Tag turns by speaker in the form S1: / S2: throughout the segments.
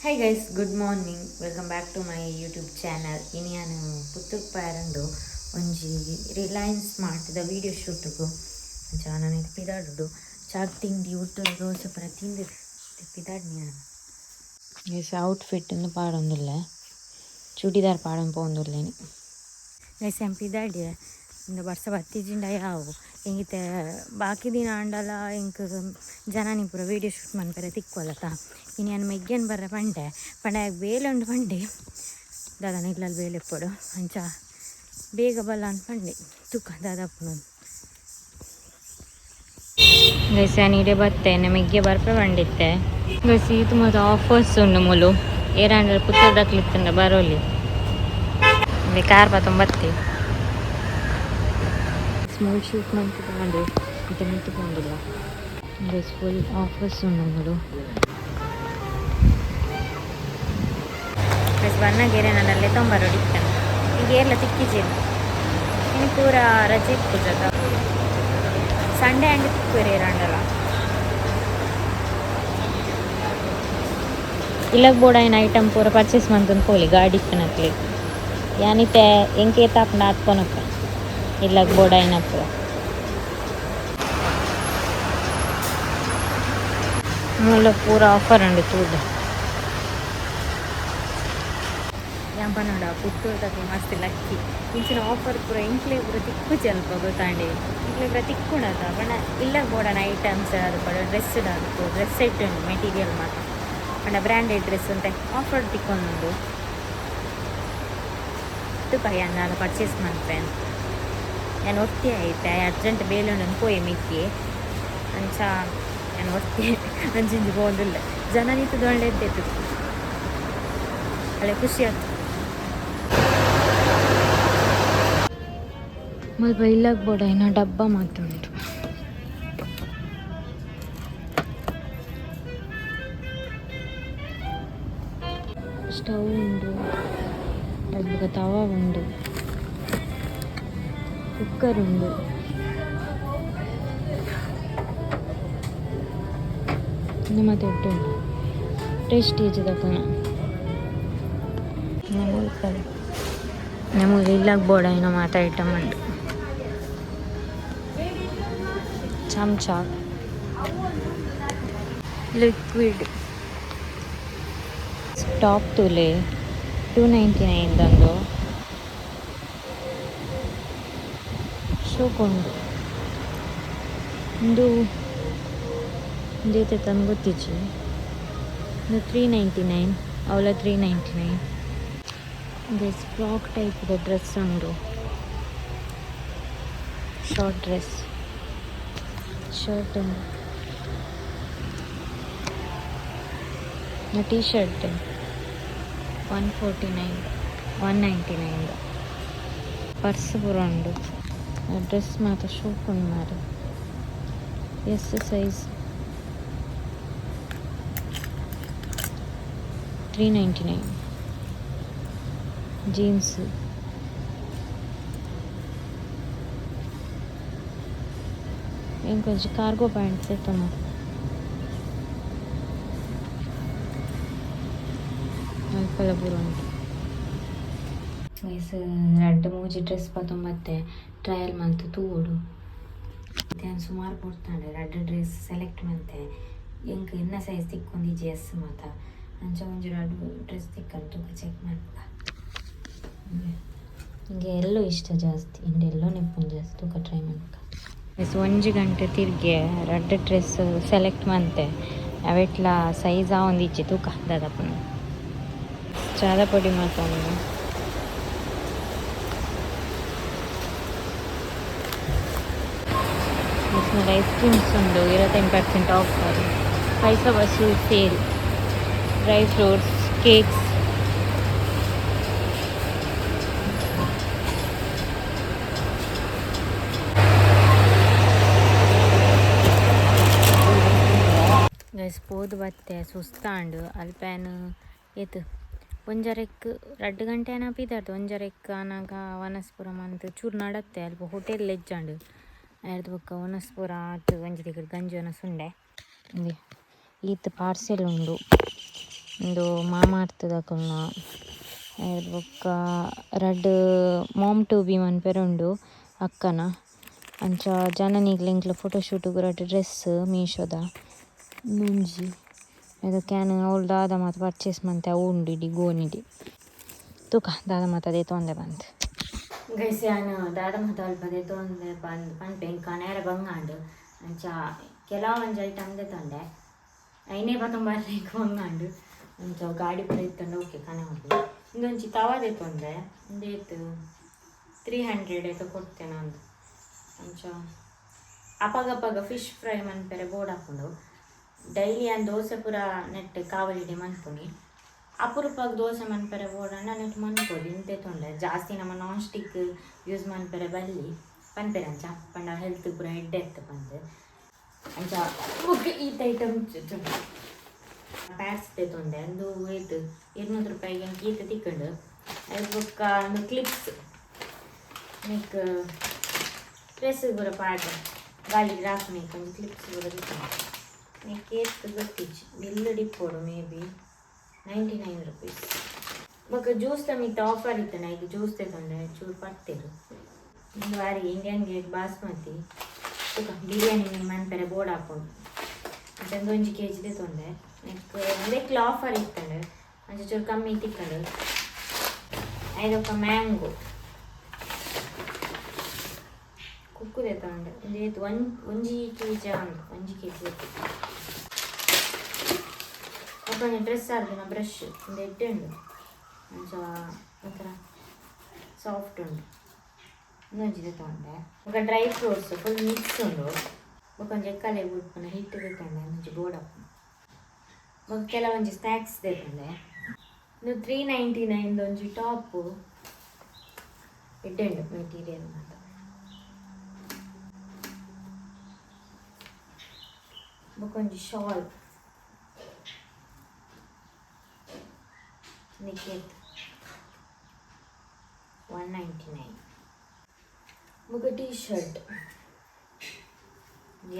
S1: Hi guys, good morning, welcome back to my YouTube channel. ಇನಿ ಯಾನ್ ಪುತ್ತೂರು ಪೋಯೆರುಂಡು ಒಂಜಿ Reliance ಸ್ಮಾರ್ಟ್ದ video ಶೂಟ್ಗು. ಅಂಚ ನನ ಪಿದಾಡುಡು. ಚಾಕ್ ತಿಂಡಿ ಉಟ್ಟು ದೋಸೆ ಪೂರ ತಿಂದು ಪಿದಾಡ್ನಿ ಯಾನ್. ಗೈಸ್, ಔಟ್ಫಿಟ್ ಉಂದು ಪಾಡೊಂದುಲ್ಲೆ, ಚೂಡಿದಾರ್ ಪಾಡೊಂದು ಪೋವೊಂದುಲ್ಲೆನಿ. ಗೈಸ್, ಯಾನ್ ಪಿದಾಡ್ಯೆ. ಇಂದು ಬರ್ಸ ಬತ್ತಿಜಿಂಡ ಯಾವು. ಎಂಗಿತೆ ಬಾಕಿ ದಿನ ಆಂಡಲ ಎಂಕ್ ಜನನಿ ಪೂರ ವೀಡಿಯೋ ಶೂಟ್ ಮನ್ಪೆರೆ ತಿಕ್ಕೊಲತ. ಇನಿ ಯಾನ್ ಮೆಗ್ಗೆನ್ ಬರ್ರೆ ಪಂಡೆ, ಪಂಡ ಆಯಗ್ ಬೇಲೆ ಉಂಡು ಪಂಡೆ. ದಾದನ ಇಲ್ಲಲ್ ಬೇಲೆ ಇಪ್ಪೊಡು, ಅಂಚ ಬೇಗ ಬಲ್ಲ ಅಂದ್ ಪಂಡೆ. ತೂಕ ದಾದ ಆಪುಂಡು. ಗೈಸ್, ಯಾನ್ ಇಡೆ ಬತ್ತೆ, ಮೆಗ್ಗೆ ಬರ್ಪೆ ಪಂಡಿತ್ತೆ. ಗೈಸ್, ಈತ್ ಮಾತ ಆಫರ್ಸ್ ಉಂಡು ಮೂಲು. ಏರಾಂಡಲ ಪುತ್ತೂರ್ದಕ್ಲು ಇತ್ತುಂಡ ಬರೋಲಿ. ಇಂದೆ ಕಾರ್ ಪತೊಂದು ಬತ್ತೆ. ಸ್ಮಾಲ್ ಶೂಟ್ ಮಂತುದು ಇತ್ತೆ ಮಿತ್ತ್ ಪೋವೊಂದುಲ್ಲ. ಗೈಸ್, ಫುಲ್ ಆಫರ್ಸ್ ಉಂಡು ಮೂಲು. ಗೈಸ್, ಬನ್ನಗ ಏರೆನಾಂಡಲ ಲೆತೊಂಬರೊಡು ಇತ್ತೆ. ಈಗ ಏರ್ಲ ತಿಕ್ಕಿಜೆರ್. ಇನಿ ಪೂರ ರಜೆ ಇಪ್ಪುಜತ. ಸಂಡೆ ಆಂಡ ತಿಕ್ಕುವೆರ್ ಏರಾಂಡಲ. ಇಲ್ಲಗ್ ಬೋಡಾಯಿನ ಐಟಮ್ ಪೂರ ಪರ್ಚೇಸ್ ಮಂತೊಂದು ಪೋಲಿ ಗಾಡಿ ಇತ್ತಿನಕ್ಲೆಗ್. ಯಾನಿತ್ತೆ ಎಂಕ್ ಏತ್ ಆಪುಂಡ ಆತ್ ಕೊನೊಪೆ, ಇಲ್ಲಗ್ ಬೋಡಾಯಿನ ಪೂರ. ಮೂಲ ಪೂರ ಆಫರ್ ಉಂಡು, ತೂಲೆ. ಯಾನ್ ಪನೊಡ, ಪುತ್ತೂರ್ದಕ್ಲು ಮಸ್ತ್ ಲಕ್ಕಿ. ಇಂಚಿನ ಆಫರ್ ಪೂರ ಎಂಕ್ಲೆ ಪೂರ ತಿಕ್ಕುಜಿ ಅಲ್ಪ, ಗೊತ್ತಾಂಡೆ? ಎಂಕ್ಲೆ ಪೂರ ತಿಕ್ಕುಂಡತ. ಪಂಡ ಇಲ್ಲಗ್ ಬೋಡಾಯಿನ ಐಟಮ್ಸ್ ಆದುಪ್ಪಡ್, ಡ್ರೆಸ್ ಆದುಪ್ಪು, ಡ್ರೆಸ್ ಸೆಟ್ ಉಂಡು, ಮೆಟೀರಿಯಲ್ ಮಾತ. ಪಂಡ ಬ್ರ್ಯಾಂಡೆಡ್ ಡ್ರೆಸ್ ಉಂತೆ ಆಫರ್ ತಿಕ್ಕೊಂದುಂಡು. ತೂಕ, ಯಾನ್ ದಾದ ಪರ್ಚೇಸ್ ಮನ್ಪೆ. ಯಾನ್ ಒರ್ತಿ ಐತೆ ಅರ್ಜೆಂಟ್ ಬೇಲೆ ಉಂಡು ಪೋಯೆ ಮಿಕ್ಕಿ. ಅಂಚ ಯಾನ್ ಒರ್ತಿ ಅಂಚಿಂಚಿ ಪೋವೊಂದುಲ್ಲೆ. ಜನ ನಿತ್ತುದು ಒಳ್ಳೆ ಎದ್ದೆತ್ತು ಅಲೆ, ಖುಷಿ ಆತು. ಮುಲ್ಪ ಇಲ್ಲಗ್ ಬೋಡಾಯಿನ ಡಬ್ಬ ಮಾತ ಉಂಡು. ಸ್ಟವ್ ಉಂಡು, ಬೊಕ ತವ ಉಂಡು, ಕುಕ್ಕರ್ ಉಂಡು. ಉಂದು ಮಾತ ಎಡ್ಡೆ ಉಂಡು. ಪ್ರೆಸ್ಟೀಜ್ ದಕಲ್ನ. ನಮೂಲು ಇಲ್ಲಗ್ ಬೋಡಾಯಿನ ಮಾತ ಐಟಮ್ ಉಂಡು. ಚಮಚ, ಲಿಕ್ವಿಡ್. ಟಾಪ್ ತೂಲೆ, 299 ದಂದು. ಶೋಕುಂಡು. ಉಂದು ಉಂದು ಏತ್ ಗೊತ್ತಿಜ್ಜಿ. ಉಂದು 399, ಅವಲ 399. This frock type the dress ಉಂಡು, ಶಾರ್ಟ್ ಡ್ರೆಸ್, ಶರ್ಟ್ ಉಂಡು, T shirt 149, 199. Purse ಪೂರ ಉಂಡು. ಡ್ರೆಸ್ ಮಾತ ಶೋಕುಂಡು ಮಾರ್ರೆ. S size 399. Jeans. ಇಂಕೊಂಜಿ cargo pant ದೆತೊನ. ಅಲ್ಪಲ ಪೂರ ಉಂಡು. ಗೈಸ್, ರಡ್ಡ್ ಮೂಜಿ ಡ್ರೆಸ್ ಪತೊಂಬತ್ತೆ, ಟ್ರಯಲ್ ಮಲ್ತ್ ತೂವೊಡು. ಯಾನ್ ಸುಮಾರು ಪೊರ್ತಾಂಡ್ ರಡ್ಡ್ ಡ್ರೆಸ್ ಸೆಲೆಕ್ಟ್ ಮಂತೆ. ಎಂಕ್ ಎನ್ನ ಸೈಜ್ ತಿಕ್ಕೊಂದಿಜ್ಜಿ, ಎಸ್ ಮಾತ. ಅಂಚ ಒಂಜಿ ರಡ್ಡ್ ಡ್ರೆಸ್ ತಿಕ್ಕಂಡ್, ತೂಕ, ಚೆಕ್ ಮನ್ಪುಗ. ಇಂಗೆ ಎಲ್ಲೋ ಇಷ್ಟ ಜಾಸ್ತಿ, ಇಂಡ ಎಲ್ಲೋ ಇಪ್ಪುಂಡು ಜಾಸ್ತಿ. ತೂಕ, ಟ್ರೈ ಮನ್ಪುಗ. ಎಸ್, 1 ಗಂಟೆ ತಿರ್ಗೆ ರಡ್ಡ್ ಡ್ರೆಸ್ ಸೆಲೆಕ್ಟ್ ಮಂತೆ. ಅವೆಟ್ಲ ಸೈಜ್ ಆವೊಂದಿಜ್ಜಿ. ತೂಕ ದಾದಪುಂಡು. ಚಾದ ಪೊಡಿ ಮಾತ ಉಂಡು. ಐಸ್ ಕ್ರೀಮ್ಸ್ ಉಂಡು, 25% ಆಫರ್, ಪೈಸಾ ವಸೂಲ್ sale, dry fruits, cakes. Guys, ಪೋದು ಬತ್ತೆ, ಸುಸ್ತಾಂಡ್. ಅಲ್ಪ ಯಾನ್ ಏತ್ ಒಂಜರೆಕ್ 2 ಗಂಟೆ ಆನ ಪಿದಾಡ್ದು. ಒಂಜರೆಕ್ ಆನಾಗ ವನಸ್ ಪೂರ ಮಂತ್ ಚೂರು ನಡತ್ತೆ. ಅಲ್ಪ ಹೋಟೆಲ್ ಇಜ್ಜಾಂಡ್. ಅರ್ದು ಬೊಕ್ಕ ವನಸ್ ಪೂರ ಆತ್ ಒಂಜಿ ತಿಕ್ಕಡ್ ಗಂಜಿ ವನಸ್ ಉಂಡೆ. ಇಂದೆ ಈತ್ ಪಾರ್ಸೆಲ್ ಉಂಡು. ಉಂದು ಮಾಮಾರ್ತದಕುಲ್ನ ಬೊಕ್ಕ ರಡ್ಡ್ ಮಾಮ್ ಟು ಬಿ ಮನ್ಪೆರೆ ಉಂಡು ಅಕ್ಕನ. ಅಂಚ ಜನನಿಗ್ ಎಂಕ್ಲ ಫೋಟೋ ಶೂಟುಗು ರಡ್ಡ್ ಡ್ರೆಸ್ ಮೀಶೋದ ಒಂಜಿ ಕ್ಯಾನ್ ಅವ್ಲು ದಾದ ಮಾತ ಪರ್ಚೇಸ್ ಮಂತೆ ಅವು ಉಂಡು ಇಡೀ ಗೋನಿಡಿ ತೂಕ ದಾದ ಮಾತ ದೆತೊಂದೆ ಪಂದ್. ಗೈಸ್ ಯಾನ್ ದಾದ ಮಾತ ಅಲ್ಪ ದೆತೊಂದೆ ಪಂದ್ ಪನ್ಪೆ ಎಂಕ್ ಕಣೇರ ಬಂಗಾಂಡ್. ಅಂಚ ಕೆಲವೊಂಜಿ ಐಟಮ್ ದೆತೊಂಡೆ ಐನೇ ಪತೊಂಬಾರೆ ಎಂಕ್ ಬಂಗಾಂಡ್. ಅಂಚ ಗಾಡಿ ಪೂರ ಇತ್ತಂಡ ಓಕೆ ಕಣೆ ಹೋಗಿ. ಇಂದೊಂಜಿ ತವ ದೆತೊಂದೆ ಉಂದೇತ್ 300 ಏತ ಕೊಡ್ತೇನೆ ಅಂದ್. ಅಂಚ ಅಪಗಪಗ ಫಿಶ್ ಫ್ರೈ ಮನ್ಪೆರೆ ಬೋಡಾಪುಂಡು. ಡೈಲಿ ಯಾನ್ ದೋಸೆ ಪೂರ ನೆಟ್ ಕಾವಲಿಡೆ ಮನ್ಪುನಿ. ಅಪರೂಪಗ್ ದೋಸೆ ಮನ್ಪೆರೆ ಬೋಡಾಂಡ ನೆಟ್ ಮನ್ಪೊಲಿ. ಇಂತೆ ತೊಂಡೆ ಜಾಸ್ತಿ ನಮ್ಮ ನಾನ್ ಸ್ಟಿಕ್ ಯೂಸ್ ಮನ್ಪೆರೆ ಬಲ್ಲಿ ಪನ್ಪೆರೆ ಅಂಚ ಪಂಡ ಹೆಲ್ತ್ ಪೂರ ಎಡ್ಡೆ ಇತ್ತು ಪಂದ್. ಅಂಚ ಬೊಕ್ಕ ಈತ್ ಐಟಮ್ ಪ್ಯಾಡ್ಸ್ ದೆತೊಂಡೆ ಅಂದು ಏತ್ 200 ರೂಪಾಯಿಗೆ ಎಂಕ್ ಈತ್ ತಿಕ್ಕುಂಡು. ಐಕ್ ಬೊಕ್ಕ ಒಂದು ಕ್ಲಿಪ್ಸ್ ನೆಕ್ ಡ್ರೆಸ್ ಪೂರ ಪಾಡ್ರೆ ಗಾಳಿಗ್ ರಾಪುನೆಕ್ ಒಂಜಿ ಕ್ಲಿಪ್ಸ್ ಪೂರ ತಿಕ್ಕುಂಡು. ನೆಕ್ ಏತ್ ಗೊತ್ತಿಜ್ಜಿ ಬಿಲ್ ಇಪ್ಪೊಡು ಮೇ ಬಿ 99 ರುಪೀಸ್. ಬೊಕ್ಕ ಜ್ಯೂಸ್ ದ ಮಿತ್ತ್ ಆಫರ್ ಇತ್ತಂಡ ಐಕ್ ಜ್ಯೂಸ್ ದೆತೊಂಡೆ ಚೂರು ಪತ್ತೆರ್. ಉಂದು ಬಾರಿ ಇಂಡಿಯನ್ ಗೇಟ್ ಬಾಸ್ಮತಿ ಬೊಕ್ಕ ಬಿರಿಯಾನಿ ಮನ್ಪೆರೆ ಬೋಡಾಪುಂಡು. ಅಂಚ ಒಂಜಿ ಕೆ ಜಿ ದೆತೊಂಡೆ ನೆಕ್ ಉಂದೆಕ್ಲ ಆಫರ್ ಇತ್ತಂಡ್ ಅಂಚ ಚೂರು ಕಮ್ಮಿ ತಿಕ್ಕುಂಡು. ಐದೊಕ್ಕ ಮ್ಯಾಂಗೋ ಕುಕ್ಕು ದೆತೊಂಡೆ ಉಂದು ಏತ್ ಒಂಜಿ ಕೆ ಜಿ ಉಂಡು 1 ಕೆ ಜಿ. ಬೊಕ್ಕ ಒಂಜಿ ಡ್ರೆಸ್ ಆರ್ದಿನ ಬ್ರಷ್ ಉಂದು ಎಡ್ಡೆ ಉಂಡು ಅಂಚ ಒಂಥರ ಸಾಫ್ಟ್ ಉಂಡು. ಇಂದೊಂಜಿ ದೆತೊಂಡೆ. ಬೊಕ್ಕ ಡ್ರೈ ಫ್ರೂಟ್ಸ್ ಫುಲ್ ಮಿಕ್ಸ್ ಉಂಡು. ಬೊಕ್ಕ ಒಂಜಿ ಎಕ್ಕಲೆ ಉಪ್ಪುನ ಹಿಟ್ಟು ದೆತೊಂಡೆ ಒಂಜಿ ಬೋಡಾಪುಂಡು. ಬೊಕ್ಕ ಕೆಲವೊಂಜಿ ಸ್ನ್ಯಾಕ್ಸ್ ದೆತೊಂಡೆ. ಉಂದು 399 ಒಂಜಿ ಟಾಪ್ ಎಡ್ಡೆ ಉಂಡು ಮೆಟೀರಿಯಲ್ ಮಾತ. ಬೊಕ್ಕ ಒಂಜಿ ಶಾಲ್ ನಿಕೇತ್ 199. ಬೊಕ್ಕ T shirt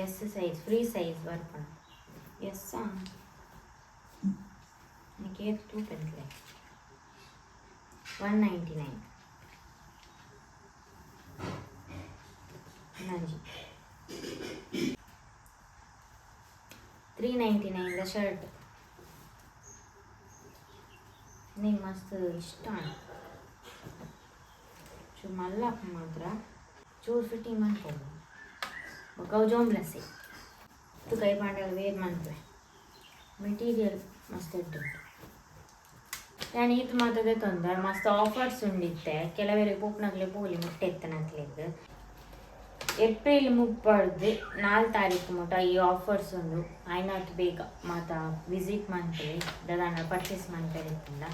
S1: S size free size ಬರ್ಪುಂಡು. ಎಸ್ ನಿಕೇತ್ ಟೂ ಪೆನ್ಲೆ 199. ಒಂಜಿ 399 the shirt ನಿಂಗೆ ಮಸ್ತ್ ಇಷ್ಟ. ಚೂರು ಮಲ್ಲ ಮಾತ್ರ ಚೂರು ಫಿಟ್ಟಿಂಗ್ ಮನ್ಪೊಡು. ಬೊಕ್ಕ ಅವು ಜೋಂಬ್ಲಸೆ ಕೈ ಪಾಂಡಲ ವೇರ್ ಮನ್ಪೆ ಮೆಟೀರಿಯಲ್ ಮಸ್ತ್ ಎಡ್ಡೆ ಉಂಡು. ಯಾನ್ ಈತ್ ಮಾತ ದೆತೊಂದೆ ಮಸ್ತ್ ಆಫರ್ಸ್ ಉಂಡಿತ್ತೆ. ಕೆಲವೆರೆಗ್ ಪೋಪುನಕ್ಲೆ ಪೋಲಿ ಮುಟ್ಟೆ ಇತ್ತನಕ್ಲೆಗ್. ಏಪ್ರಿಲ್ 30 4 ತಾರೀಕು ಮುಟ ಈ ಆಫರ್ಸ್ ಉಂಡು. ಆಯ್ನಾತ್ ಬೇಗ ಮಾತ ವಿಸಿಟ್ ಮನ್ಪುಲೆ ದಾದಾಂಡ ಪರ್ಚೇಸ್ ಮನ್ಪೆರೆ ಇತ್ತುಂಡ.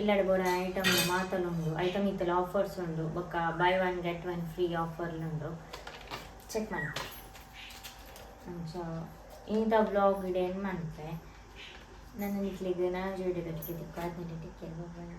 S1: ಇಲ್ಲಡೆ ಬೋಡ ಐಟಮ್ ಮಾತಲ ಉಂಡು. ಐಟಮ್ ಇತ್ತಲ ಆಫರ್ಸ್ ಉಂಡು. ಬೊಕ್ಕ buy one get one free offer ಉಂಡು. ಚೆಕ್ ಮನ್ಪುಲೆ. ಅಂಚ ಇಂಥ ವ್ಲಾಗ್ ಇಡೆ ಎಂಡ್ ಮನ್ಪೆ. ನನ್ನ ನಿಕ್ಲೆಗ್ ನಾ ಜೋಡಿ ತಿಕ್ಕು. Take care. ಬಾಯ್.